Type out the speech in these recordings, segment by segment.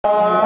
Bye.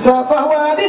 Safawadi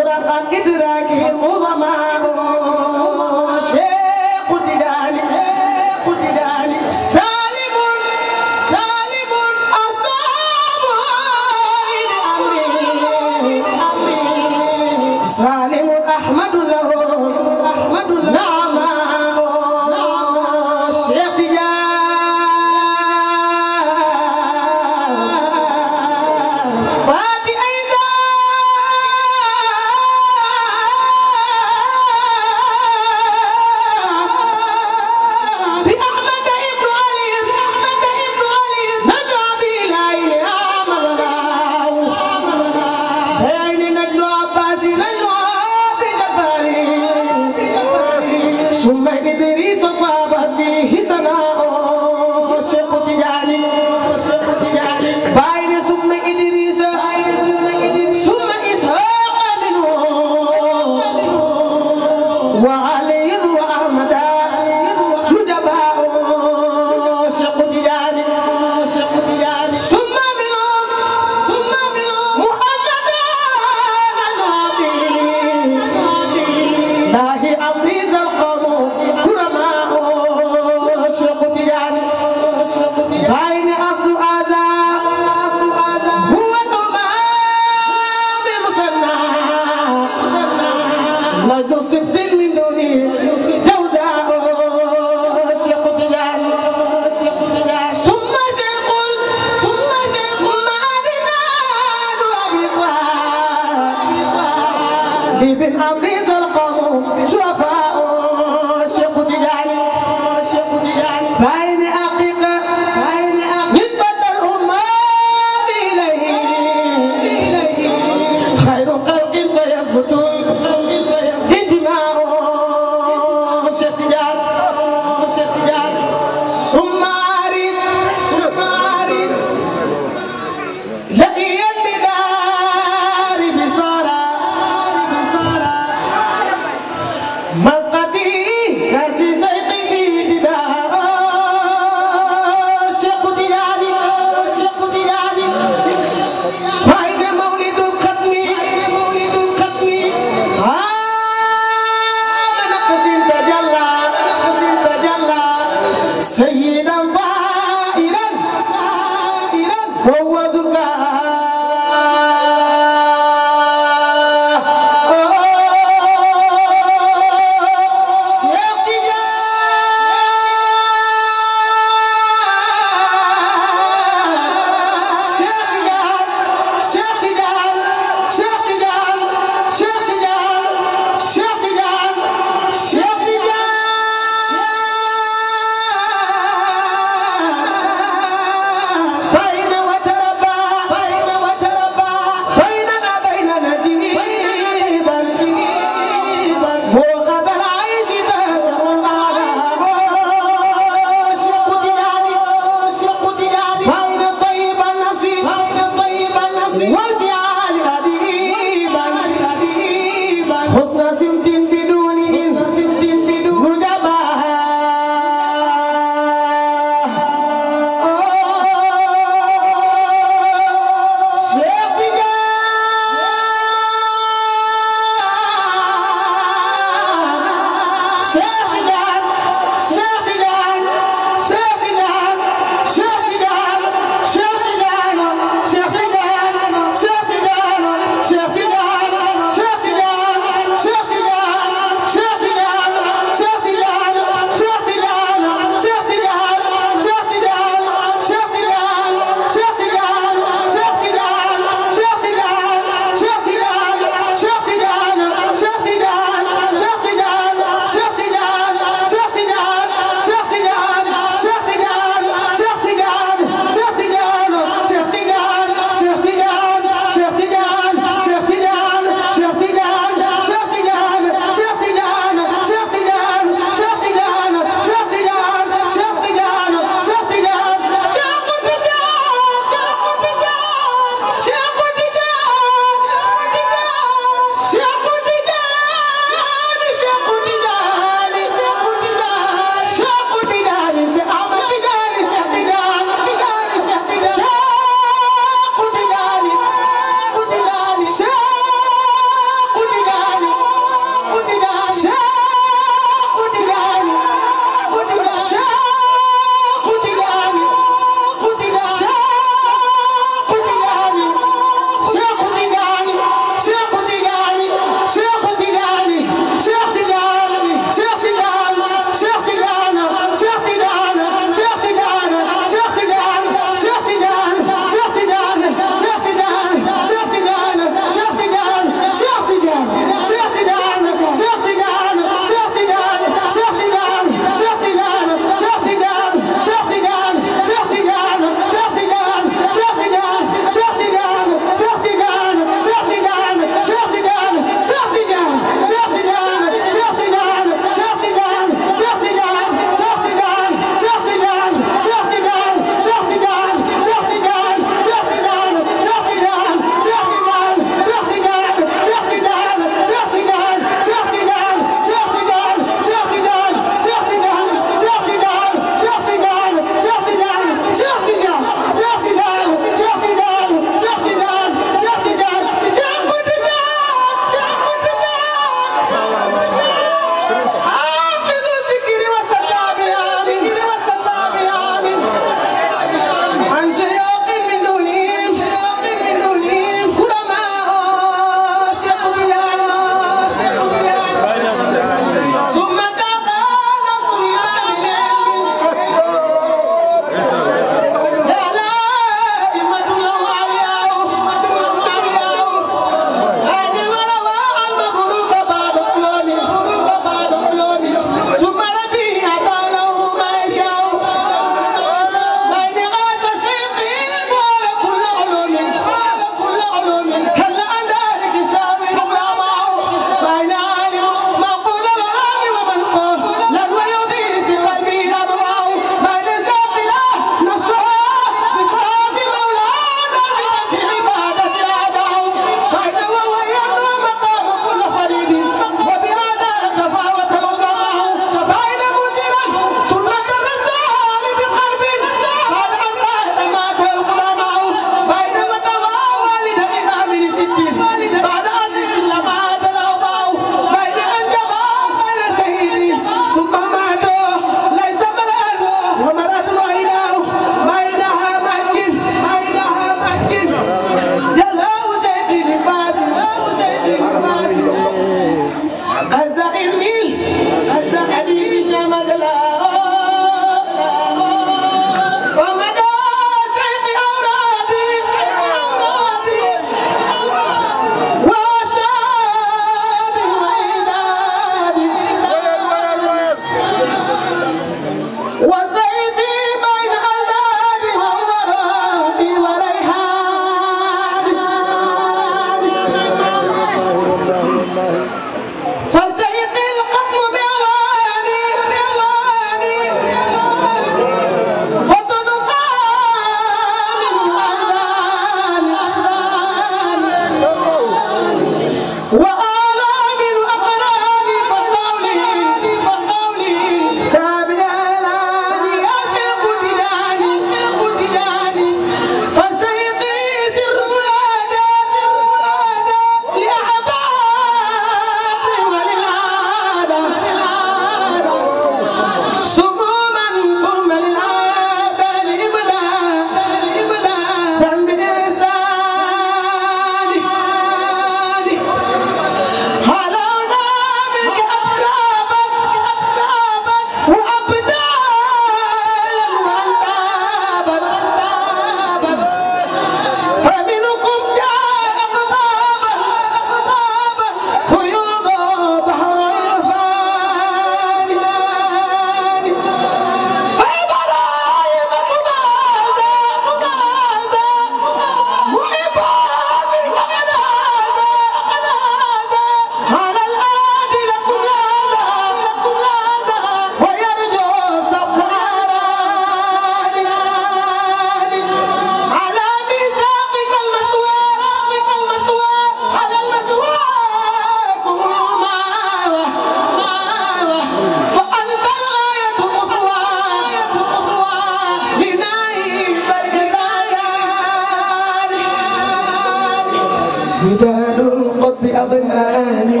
وداد القطب أضناني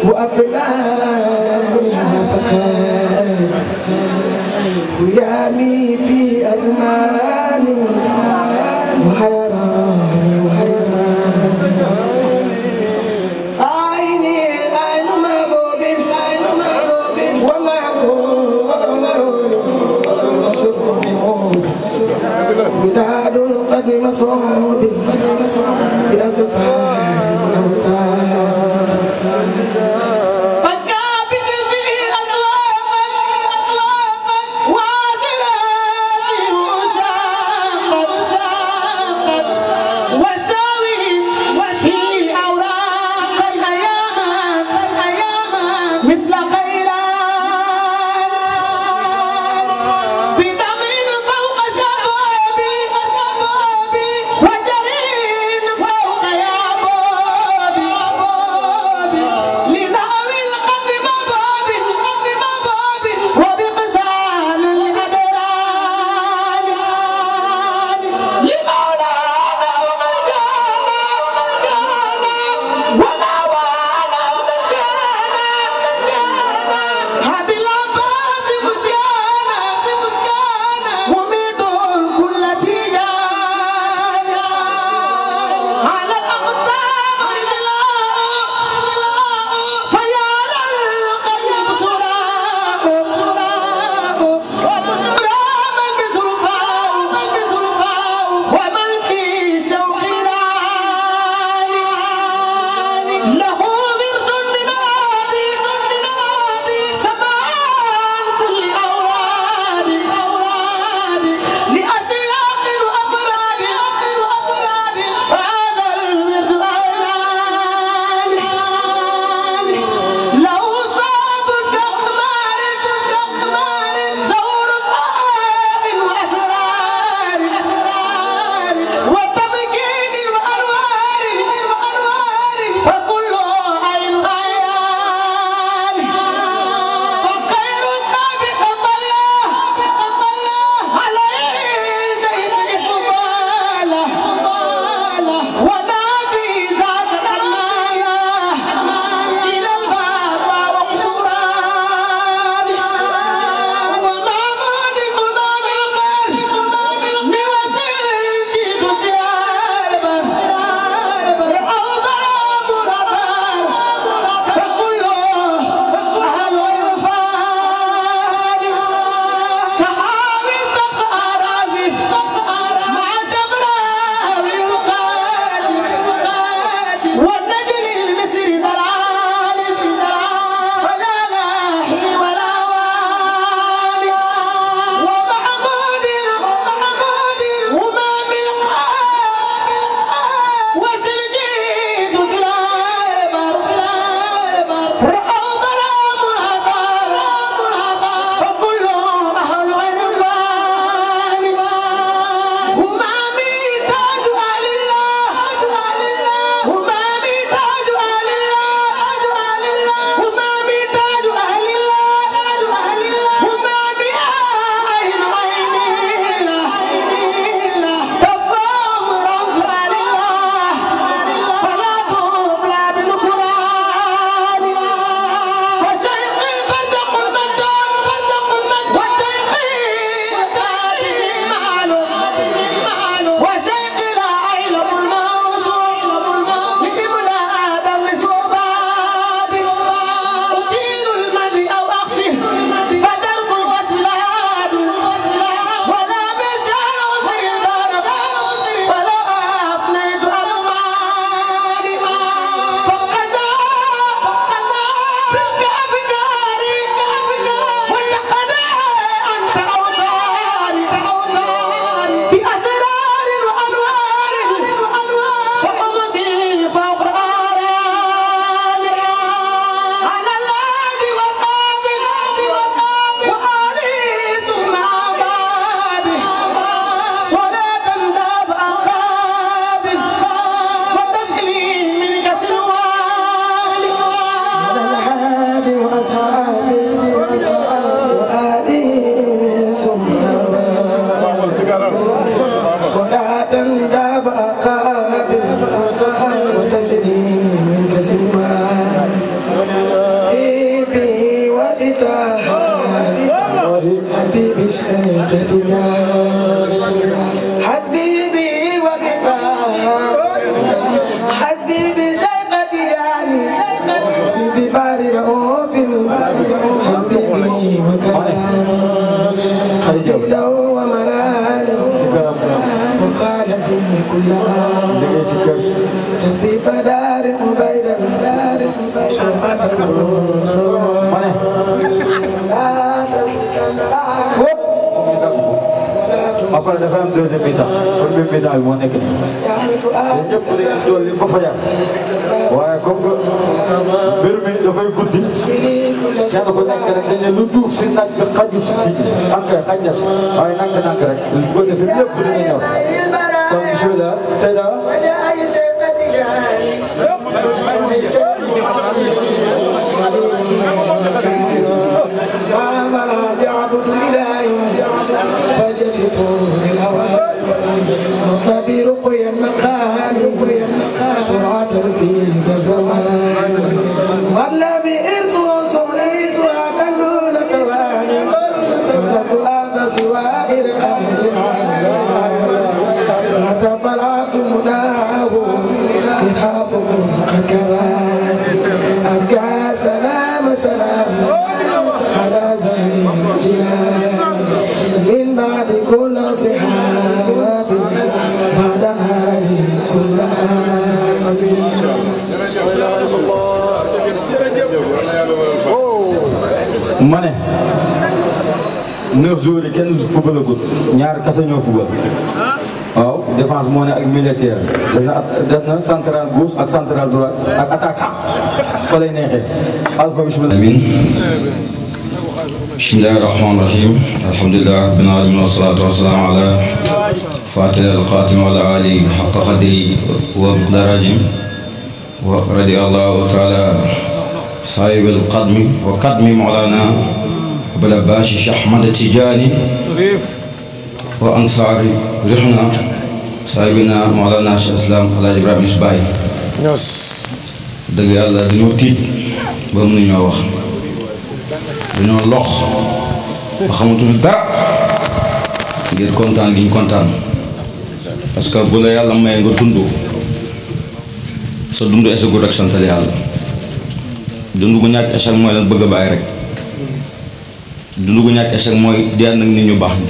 وأفلامها تخاف ويامي في أزماني وحيراني عيني عين معبود وداد القدم مصعود بأسفار فالكابد فيه أسواقا واصلات وساقا والثاوي وفيه أوراقا أياما مثل قيلان بدمع فوق شبابي وجرين فوق يا حسبي بي وكفاية حسبي بشيقتي يعني حسبي بباري رؤوف حسبي بي وكفاية له وملاله وقال فيه كلها ربي فدارك بين دارك après dafa am deuxième mi-temps premier mi-temps bi moo nekk nii ñëpp dañuy dool li ba fajar waaye comme que mbir mi dafay guddi kenn ku nekk rek dañ ne lu duuf si naaj bi xaju si nit ñi ak xaj na si waaye nànk-nànk rek bu ko defee lépp dina ñëw donc bismillah Seyda برقي المقام سرعة في الزمان ولا بإرسوس ليس عقلون تواني فلسؤال سوائر أهل هتف العبد مناه إتحافكم هكذا أزكى سلام على زين الجنان من بعد كل صحاب بعد هذه كلها ma ne 9 jours yi kenn fubalagul ñaar kese ñoo fubal waaw défense moo ne ak militaire des na central gauche ak central droite ak attaquant fa lay neexee alfa bismillah bismillahi rahmani rahim alhamdulilah rabbil alamin wassalatu wassalamu ala fatih alqatim wa ala alihi haqqa qadri wa miqdarihim wa radiyallahu ta'ala sahib alqadmi wa qadmi mawlana abul abbas Cheikh Ahmad Tidiane wa ansari rihna sahibina mawlana Cheikh Islam Alhaji Ibrahima Niass Baye dëgg yàlla dañoo tiit ba mënuñoo wax dañoo lox ba xamatuñu dara ngir kontaan gi ñu kontaan parce que bu la yàlla may nga dund sa dund échec rek santal yàlla dund gu ñàkk échec mooy lan bëgg a bàyyi rek dund gu ñàkk échec mooy di ànd ak nit ñu baax ñi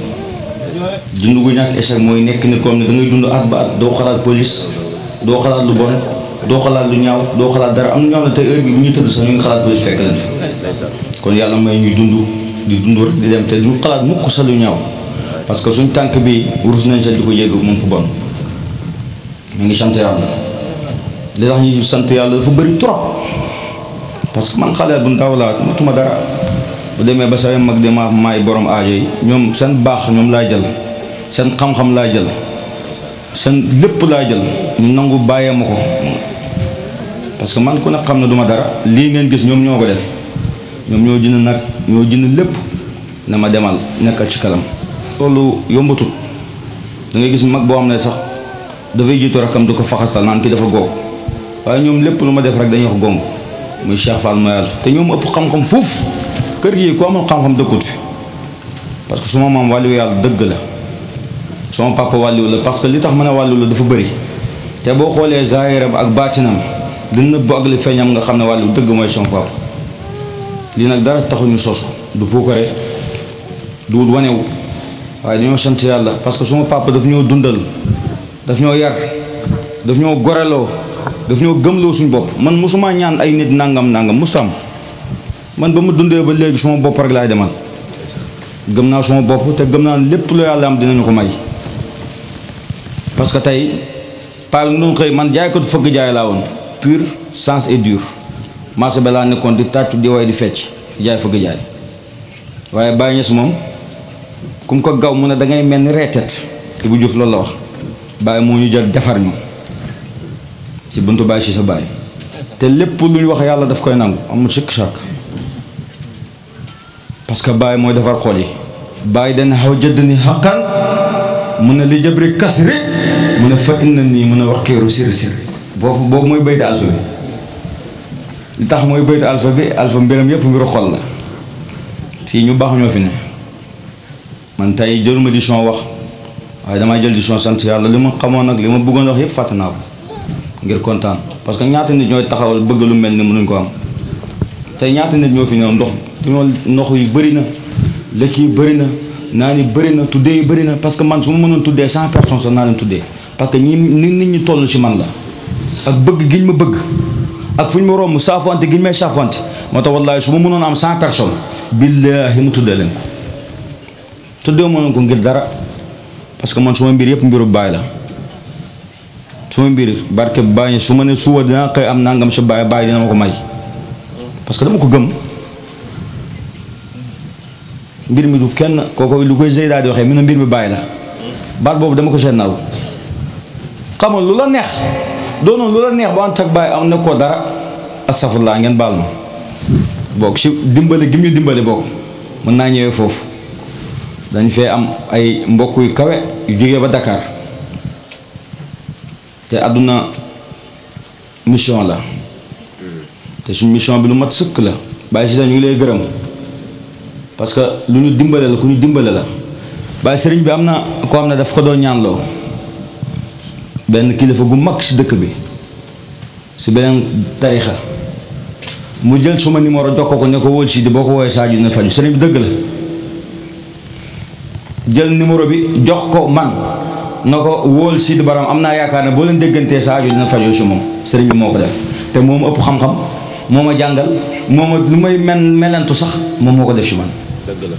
dund gu ñàkk échec mooy nekk nit comme ne da ngay dund at ba at doo xalaat police doo xalaat lu bon doo xalaat lu ñaaw doo xalaat dara am na ñoo xam ne tey heure bi bu ñuy tëdd sax ñu ngi xalaat police fekk leen fi kon yàlla may ñuy dund di dund rek di dem te du xalaat mukk sa lu ñaaw parce que suñ tànk bi rus nañ sa di ko jégg moom fu bon ñu ngi sant yàlla li tax ñu sant yàlla dafa bëri trop parce que man xale bu ndaw laa matuma dara bu demee ba sa mag dema maay borom aajo yi ñoom seen baax ñoom laa jël seen xam-xam laa jël seen lépp laa jël ñu nangu bàyyee ma ko parce que man ku ne xam ne duma dara lii ngeen gis ñoom ñoo ko def ñoom ñoo jënd nag ñoo jënd lépp na ma demal nekkal ci kalam loolu yombatut da ngay gis mag boo xam ne sax dafay jiitu rakam du ko faxastal naan ki dafa góob waaye ñoom lépp lu ma def rek dañuy wax góom muy Cheikh Fall Mayal te ñoom ëpp xam-xam fuuf kër gi ku amul xam-xam dëkkut fi parce que suma maam wàllu yàlla dëgg la suma papa wàllu la parce que li tax mën a wàllu la dafa bëri te boo xoolee zahiram ak baatinam li nëbb ak li feeñam nga xam ne wàllu dëgg mooy sama papa lii nag dara taxuñu sosu du puukare du wut wanewu waaye dañoo sant yàlla parce que suma papa daf ñoo dundal daf ñoo yar daf ñoo goreloo daf ñoo gëmloo suñu bopp man mosuma ñaan ay nit nangam mosam man ba mu dundee ba léegi suma bopp rek laay demal gëm naa suma bopp te gëm naa lépp lu yàlla am dinañu ko may parce que tey paa bi doon xëy man jaay ko fëgg jaay laa woon pur sens et dur marché ba laa nekkoon di tàccu di way di fecc jaay fëgg jaay waaye Baye Niass moom ku mu ko gaw mu ne da ngay mel ni reetet Ibou Diouf loolu la wax Baye moo ñu jël defar ñu ci buntu Baye si sa Baye te lépp lu ñu wax yàlla daf koy nangu amul sikk sàkk parce que Baye mooy defar xol yi Baye dana xaw jëdd ni xaqan mu ne li jëbri kasri mu ne fa inna nii mun a wax kéeru siri siri boobu mooy bayta alfa bi li tax mooy bayta alfa bi alfa mbiram yëpp mbiru xol la fii ñu baax ñoo fi ne man tey jëluma di son wax waaye damaa jël décision sant yàlla li ma xamoon nag li ma bëggoon wax yëpp fàtte naa ko ngir kontaan parce que ñaata nit ñooy taxawal bëgg lu mel ni mënuñ ko am tey ñaata nit ñoo fi ñëw ndox yu bëri na lekk yi bëri na naan yi bëri na tuddee yi bëri na parce que man su ma mënoon tuddee 100 personnes sax naa leen tuddee parce que ñi nit ñi toll ci man la ak bëgg giñ ma bëgg ak fu ñu ma romb saafante giñ may saafante moo tax wallaahi su ma mënoon am 100 personnes billaahi mu tuddee leen ko tuddee mënoon ko ngir dara parce que man suma mbir yëpp mbiru baay la suma mbir barke baay su ma ne suba dinaa xëy am nangam si baay baay dina ma ko may parce que dama ko gëm mbir mi du kenn kooku lu koy Zeyda di waxee mi ne mbir mi baay la baat boobu dama ko seen naw xam nga lu la neex doonoon lu la neex ba ànd ak baay am ne ko dara astafurlaa ngeen baal ma boog si dimbale gi ñu dimbale boog mën naa ñëwee foofu dañ fee am ay mbokk yu kawe yu jógee ba Dakar te àdduna mission la te suñ mission bi lu mat sëkk la bàyyi si ñu ngi lay gërëm parce que lu ñu dimbale la ku ñu dimbale la bàyyi sëriñ bi am na koo xam ne daf ko doon ñaanloo benn kilifa gu mag si dëkk bi si beneen tarixa mu jël suma numéro jox ko ne ko wóol si di boo ko woowee Sadio dina faju sëriñ bi dëgg la jël numéro bi jox ko man na ko wóol si di baram am naa yaakaar ne boo leen déggantee Sadio dina fajoo si moom sëriñ bi moo ko def te moo ma ëpp xam-xam moo ma jàngal moo ma lu may melentu sax moom moo ko def si man dëgg la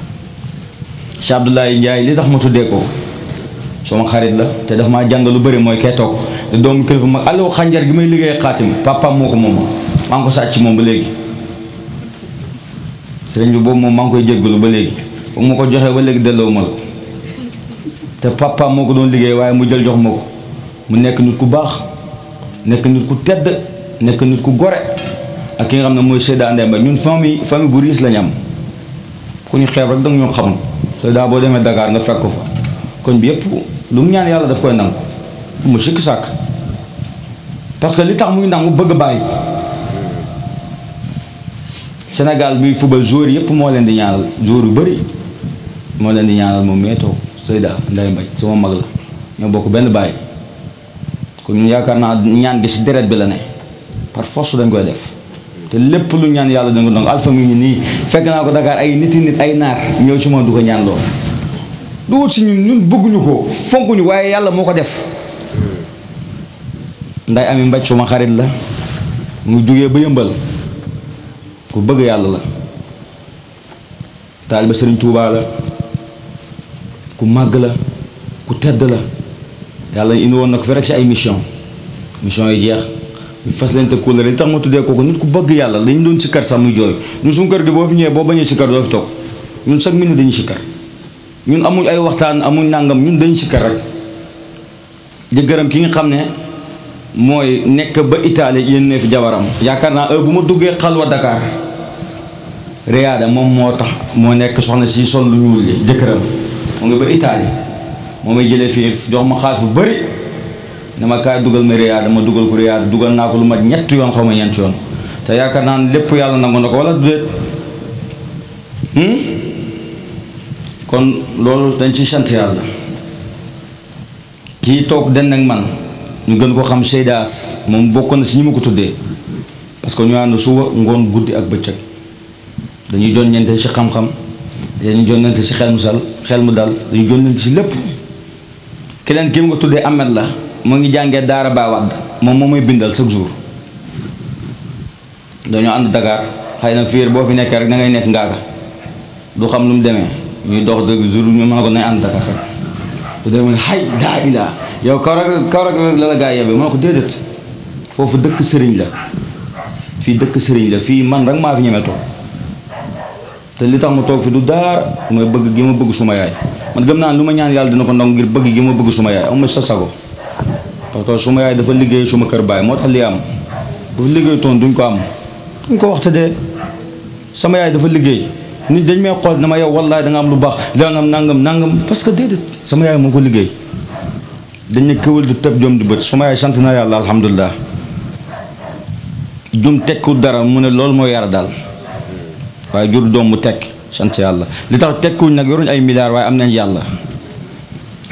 Cheikh Abdoulaye Ndiaye li tax ma tuddee ko sama xarit la te daf maa jàngal lu bëri mooy kee toog te doomu kilifa mag allo xànjar gi may liggéey xaatim papaam moo ko moom maa ngi ko sàcc moom ba léegi sëriñ bi boobu moom maa ngi koy jéggalu ba léegi foog ma ko joxee ba léegi delloo ma la ko te papaam moo ko doon liggéey waaye mu jël jox ma ko mu nekk nit ku baax nekk nit ku tedd nekk nit ku gore ak ki nga xam ne mooy Seyda Ndemba ñun famille bu riis lañu am ku ñu xeeb rek danga ñoo xam Seyda boo demee Dakar nga fekk ko fa koñ bi yëpp lu mu ñaan yàlla daf koy nangu mu sikk sàkk parce que li tax muy nangu bëgg bàyyi Sénégal bi football joueur yëpp moo leen di ñaanal joueur yu bëri moo leen di ñaanal moom meetoo Seyda Ndeye Mbaye sama mag la ñoo bokk benn bàyyi kon ñun yaakaar naa ñaan gi si deret bi la ne par force dañ koy def te lépp lu ñaan yàlla dañ ko nangu alpha mi ngi nii fekk naa ko Dakar ay nit ay naar ñëw ci moom du ko ñaan lool du wut si ñun bëgguñu ko fonkuñu waaye yàlla moo ko def nday ami mbaj suma xarit la mu jógee ba yëmbal ku bëgg yàlla la taaliba Sëriñ Tuubaa la ku màgg la ku tedd la yàlla indi woon na ko fi rek si ay mission yi jeex ñu fas leen te kóllëre li tax ma tuddee kooku nit ku bëgg yàlla dañu doon sikkar sax muy jooy ñun suñu kër gi boo fi ñëwee boo bañee sikkar doo fi toog ñun chaque minute dañuy sikkar ñun amuñ ay waxtaan amuñ nàngam ñun dañu sikkar rek di gërëm ki nga xam ne mooy nekk ba Italie yéen ne fi jabaram yaakaar naa bu ma duggee xalwa Dakar Riyaada moom moo tax moo nekk soxna si sol lu ñuul li jëkkëram mu ngi ba Italie moo may jëlee fii jox ma xaalis bu bëri ne ma kaay dugal ma Riyaada ma dugal ko Riyaada dugal naa ko lu mat ñetti yoon xaw ma ñeenti yoon te yaakaar naa lépp yàlla nangu na ko wala du déet kon loolu dañ ci sant yàlla kii toog den nag man ñu gën ko xam Seydaas moom bokk na si ñi ma ko tuddee parce que ñu ànd suba ngoon guddi ak bëccëg dañuy joññante si xam-xam dañuy joññante si xel mu dal dañuy joññante si lépp keneen ki nga tuddee Ahmed la mu ngi jàngee Daara Bawad moom moo may bindal chaque jour dañoo ànd Dakar xëy na fiir boo fi nekkee rek da ngay nekk ngaaga du xam lu mu demee ñuy dox dëgg jour ñu mën a ko nañ ànd Dakar rek bu dee mu ne xay daa ilaa yow kaw rek la gaa yebee mën na ko déedéet foofu dëkk sëriñ la fii dëkk sëriñ la fii man rek maa fi ñeme toog te li tax ma toog fi du daara mooy bëgg gi ma bëgg suma yaay man gëm naa lu ma ñaan yàlla dina ko ndong ngir bëgg gi ma bëgg suma yaay amuma sa sago parce que suma yaay dafa liggéey suma kër baay moo tax li am bu fi liggéey toon duñ ko am duñ ko waxte de sama yaay dafa liggéey nit dañ may xool ne ma yow wallaay da nga am lu baax nangam parce que déedéet sama yaay moo ko liggéey dañ ne këwal du tëb jom du bët suma yaay sant na yàlla alhamdulilah jum tekku dara mu ne loolu mooy yara daal waaye jur doom mu tekk sant yàlla li tax tekkuñ nag yoruñ ay milliards waaye am nañ yàlla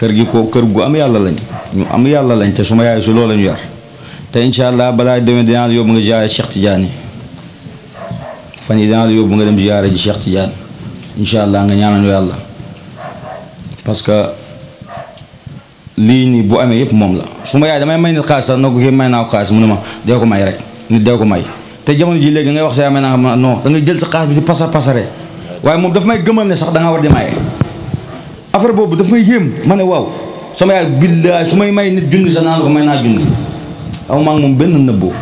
kër gi ko kër gu am yàlla lañ ñu am yàlla lañ te suma yaay su loolu lañu yar te incha allah balaa demee dinaa la yóbbu nga ziyaare Cheikh Tidiane fan yi dinaa la yóbbu nga dem ziyaare ji Cheikh Tidiane incha allah nga ñaanal yàlla parce que lii nii bu amee yëpp moom la suma yaay damay may nit xaalis sax noo ko kii may naa ko xaalis mu ne ma dee ko may rek nit dee ko may te jamono ji léegi ngay wax sa yaay may naa xam non da nga jël sa xaalis bi di pasare waaye moom daf may gëmal ne sax da nga war di maye affaire boobu daf may yéem ma ne waaw sama yaay billaay su may may nit junni sax naan ko may naa junni aw maa ngi moom benn nëbboo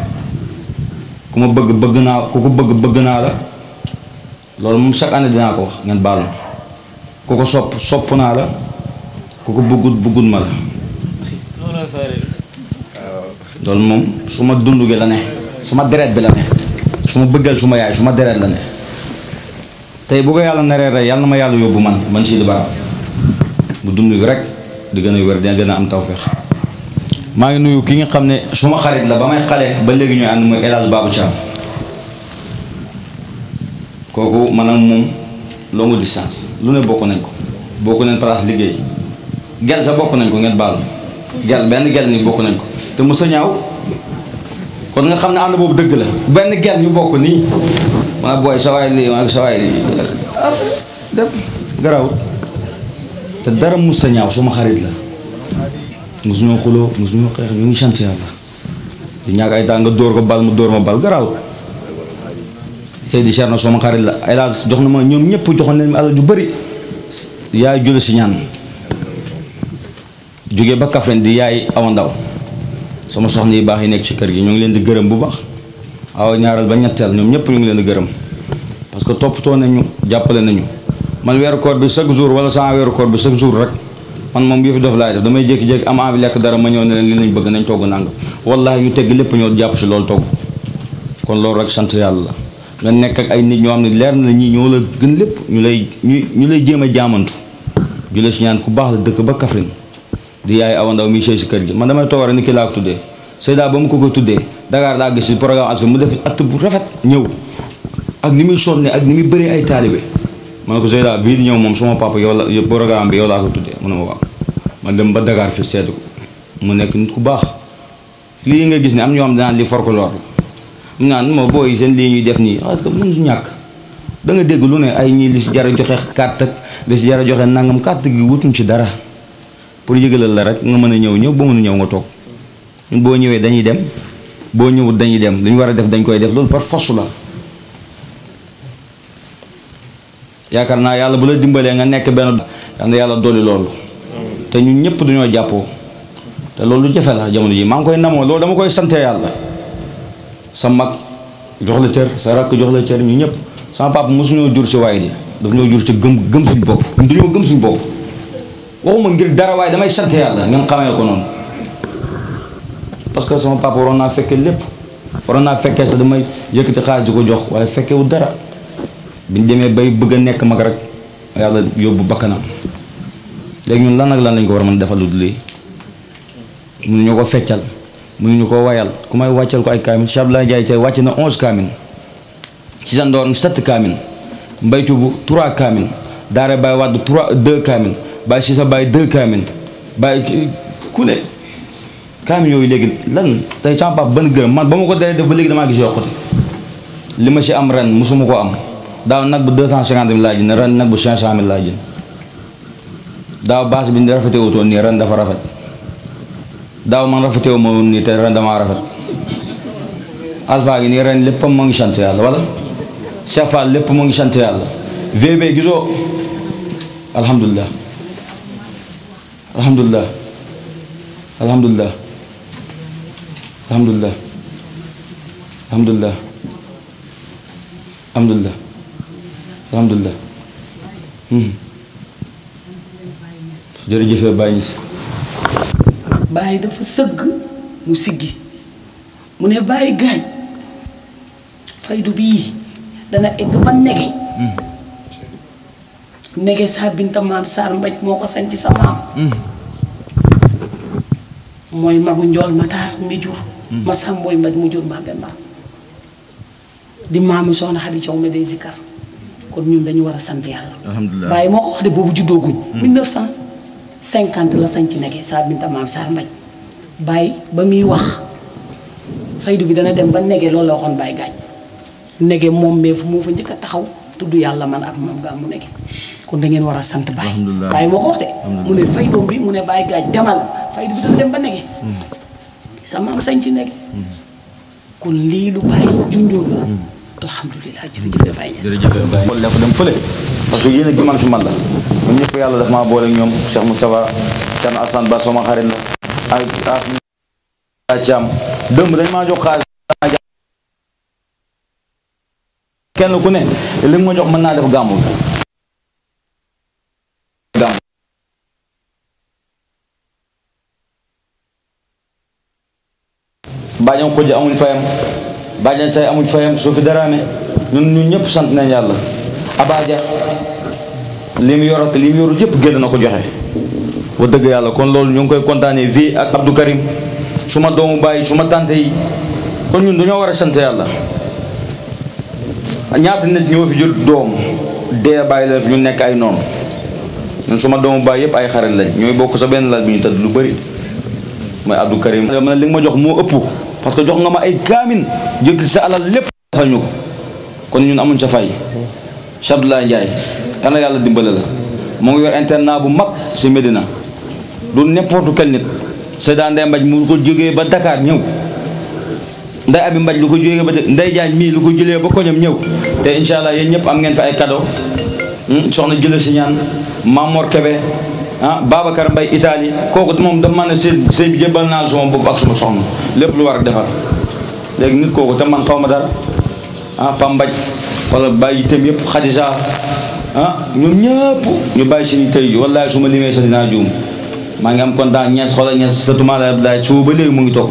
ku ma bëgg naa ku ko bëgg naa la loolu moom chaque année dinaa ko wax ngeen baal ma ku ko sopp naa la ku ko bëggut ma la loolu moom su ma dund gi la ne suma deret bi la ne su ma bëggal suma yaay suma deret la ne tey bu ko yàlla naree rek yàlla na ma yàlla yóbbu man Sidy Bara bu dund gi rek di gën a wér dina gën a am tawfeex maa ngi nuyu ki nga xam ne suma xarit la ba may xale ba léegi ñuy ànd mooy El Hadj Babou Thiam kooku man ak moom longue distance lu ne bokk nañ ko bokk nañ place liggéey gel sa bokk nañ ko ngeen baal benn gel ni bokk nañ ko te mu sa ñaaw kon nga xam ne ànd boobu dëgg la benn gel ñu bokk nii ma booy sawaay lii ma sawaay lii def garawut te dara mu sa ñaaw suma xarit la mosuñoo xuloo mosuñoo xeex ñu ngi sant yàlla di ñàkk ay temps nga dóor ko bal mu dóor ma bal garawut Seydi Cheikh na suma xarit la ay laa jox na ma ñoom ñëpp joxoon leen alal ju bëri yaay jule si ñaan jóge ba Kaffrine di yaay Awa Ndaw sama soxna yi baax yi nekk ci kër gi ñu ngi leen di gërëm bu baax awa ñaaral ba ñetteel ñoom ñëpp ñu ngi leen di gërëm parce que toppatoo nañu jàppale nañu man weeru koor bi chaque jour wala sama weeru koor bi chaque jour rek man moom yëfi dof laay def damay jékki-jékki am envie lekk dara ma ñëw ne leen li lañ bëgg nañ togg nangam wallahi ñu tegg lépp ñoo jàpp si loolu togg kon loolu rek sant yàlla la nga nekk ak ay nit ñoo xam ne leer na ñii ñoo la gën lépp ñu lay jéem a jaamantu jule si ñaan ku baax la dëkk ba Kaffrine di yaay Awa Ndaw mi sëy si kër gi man damay toog rek ni ki laa ko tuddee Seyda ba mu ko tuddee Dakar daa gis ci programme at mu def at bu rafet ñëw ak ni muy sonne ak ni muy bëree ay taalibe ma ne ko Seyda bii di ñëw moom suma papa yow la programme bi yow laa ko tuddee mu ne ma waaw ma dem ba Dakar fi seetu ko mu nekk nit ku baax lii nga gis ne am ñoo xam dinaan li folklore la mu naan moo booy seen lii ñuy def nii parce que mënu su ñàkk da nga dégg lu ne ay ñii li si jar a joxe carte ak li si jar a joxe nangam carte gi wutuñ ci dara pour yëgalal la rek nga mën a ñëw boo mën a ñëw nga toog ñun boo ñëwee dañuy dem boo ñëwut dañuy dem lu ñu war a def dañ koy def loolu par force la yaakaar naa yàlla bu la dimbalee nga nekk benn yal na yàlla dolli loolu te ñun ñëpp dañoo jàppoo te loolu lu jafe la jamono ji maa ngi koy namoo loolu dama koy sante yàlla sa mag jox la cër sa rakk jox la cër ñu ñëpp sama papa mosuñoo jur ci waay di daf ñoo jur ci gëm suñu bopp ñun dañoo gëm suñu bopp waxuma ngir dara waaye damay sant yàlla ngeen xamee ko noonu parce que sama papa waroon naa fekkee lépp waroon naa fekkee sax damay yëkkati xaalis di ko jox waaye fekkewu dara biñ demee bay bëgg a nekk mag rek yàlla yóbbu bakkanam léegi ñun lan ak lan lañ ko war a mën defal lu dul lii mënuñu ko feccal mënuñu ko wayal ku may wàccal ko ay kaamin Cheikh Abdoulaye Ndiaye tey wàcc na 11 kaamin ci sa ndoor 7 kaamin mbaytu bu 3 kaamin daare Baye Wade 2 kaamin Baye si sa Baye 2 kaamin Baye ku ne kaamin yooyu léegi lan tey sama papa ban gërëm man ba ma ko dee def ba léegi damaa gis yokkute li ma si am ren musuma ko am daaw nag bu 250 000 laa jënd ren nag bu 500 000 laa jënd daaw baas bi rafetee wutoon nii ren dafa rafet daaw man rafetee wu ma woon nii te ren damaa rafet alpha gi nii ren léppam moo ngi sant yàlla wala Cheikh Fall lépp moo ngi sant yàlla VB gisoo alhamdulilah alhamdulilah alhamdulilah alhamdulilah alhamdulilah alhamdulilah alhamdulilah jërëjëf Baye Niass Baye dafa sëgg mu siggi mu ne Baye gaañ faydu bii dana egg ba nege saa binta maam Saar Mbaj moo ko sañ ci sa maam mooy magu njool Mataar mi jur ma sam mooy Mbaj mu jur Maguette Mbar di maamu soxna Xadi Caw mi day zikkar kon ñun dañu war a sant yàlla alhamdulilah Baye moo ko wax de boobu juddooguñ 1900 50 la sañ ci nekkee saa binta maam Sarr Mbaj bàyyi ba muy wax faydu bi dana dem ba nege loolu la waxoon bàyyi gaañ nege moom mais fu moo fa njëkk a taxaw tudd yàlla man ak moom gaa mu nege kon da ngeen war a sant bàyyi bàyyi moo ko wax de mu ne faydoom bi mu ne bàyyi gaaj demal faydu bi dana dem ba nege sa maam sañ ci nege kon lii lu bàyyi junjoon la alhamdulilah jërëjëf Baye jërëjëf Baye xool dafa dem fële parce que yéen a gi man fi man la ñun ñëpp yàlla daf maa boole ñoom Cheikh Moustapha Thierno Assane Ba sama xarit la ak Thiam dëmb dañ maa jox xaalis kenn ku ne li ma jox mën naa def gàmmu bàjjan xujja amuñ fayam bàjjan say amuñ fayam su fi daraame ñun ñëpp sant nañ yàlla abaaja li mu yor ak li mu yorul yëpp génn na ko joxe wax dëgg yàlla kon loolu ñu ngi koy kontaanee vie ak Abdou Karim su ma doomu bàyyi su ma tante yi kon ñun dañoo war a sant yàlla ñaata nit ñoo fi jël doom dee bàyyi la fi ñu nekk ay noonu ñun su ma doomu bàyyi yëpp ay xarit lañ ñooy bokk sa benn lal bi ñu tëdd lu bëri mooy Abdou Karim ma ne li nga ma jox moo ëpp parce que jox nga ma ay kaamin jël sa alal lépp defal ñu ko kon ñun amuñ sa fay Abdoulaye Ndiaye yal na yàlla dimbale la mu ngi yor internat bu mag si Medina du n'importe quel nit Seyda Ndeye Mbaj mu ko jógee ba Dakar ñëw Ndeye Abi Mbaj lu ko jógee ba Ndeye Diagne mii lu ko jëlee ba koñam ñëw te incha allah yéen ñëpp am ngeen fi ay cadeau soxna Jële si ñaan Mamor Kebe Babacar Mbaye Italie kooku moom dama ne sëy bi jébbal naa la sama bopp ak suma soxna lépp lu war a defar léegi nit kooku te man xaw ma dara Pam Mbaj wala bàyyi itam yëpp Khadija ñoom ñëpp ñu bàyyi si tey wallahi su ma limee sa dinaa juum maa ngi am kontaan ñees xoolal ñees sa tumaala Abdoulaye suba ba léegi mu ngi toog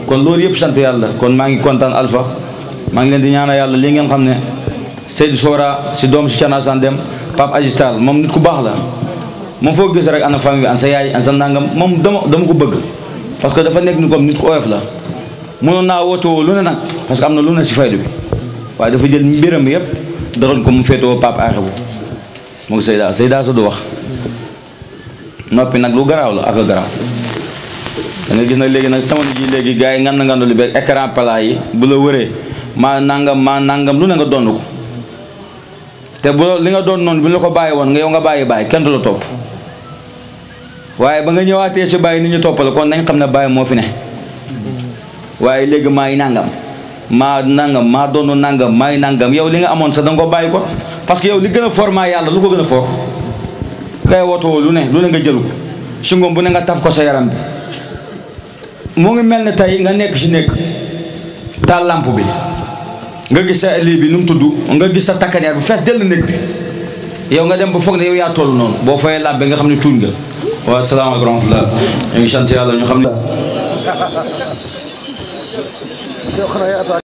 kon loolu yëpp sant yàlla kon maa ngi kontaan Alpha maa ngi leen di ñaanal yàlla li ngeen xam ne Seydou Sora si doom si Thierno Assane Deme Pape Agistal moom nit ku baax la moom foo gis rek ana famille bi an sa yaay an sa nangam moom dama ko bëgg parce que dafa nekk ni comme nit ku oyof la mënoon naa wootoo lu ne nag parce que am na lu ne si faydu bi waaye dafa jël mbiram yëpp doxal ko mu féetewoo Pape Axe bu mu ngi Seyda sa du wax noppi nag lu garaaw la ak a garaaw da nga gis nag léegi nag sama ji léegi gars yi ngan ngandu li beeg écran plat yi bu la wëree maa nangam lu ne nga donn ko te bu li nga doon noonu bi la ko bàyyi woon nga yow nga bàyyi kenn du la topp waaye ba nga ñëwaatee si bàyyi nit ñu toppal kon nañ xam ne bàyyi moo fi ne waaye léegi maa ngi nangam maa doonu nangam maa ngi nangam yow li nga amoon sax da nga ko bàyyi ko parce que yow li gën a for maa yàlla lu ko gën a for ngay wootoo lu ne nga jëlu ko si ngoom bu ne nga taf ko sa yaram bi moo ngi mel ne tey nga nekk si néeg taal lampe bi nga gis sa lii bi nu mu tudd nga gis sa takkaneer bi fees dell néeg bi yow nga dem ba foog ne yow yaa toll noonu boo fayee làmbe nga xam ne cuuñ nga waaw salaamaaleykum wa rahmatulah ñu ngi sant yàlla ñu xam ne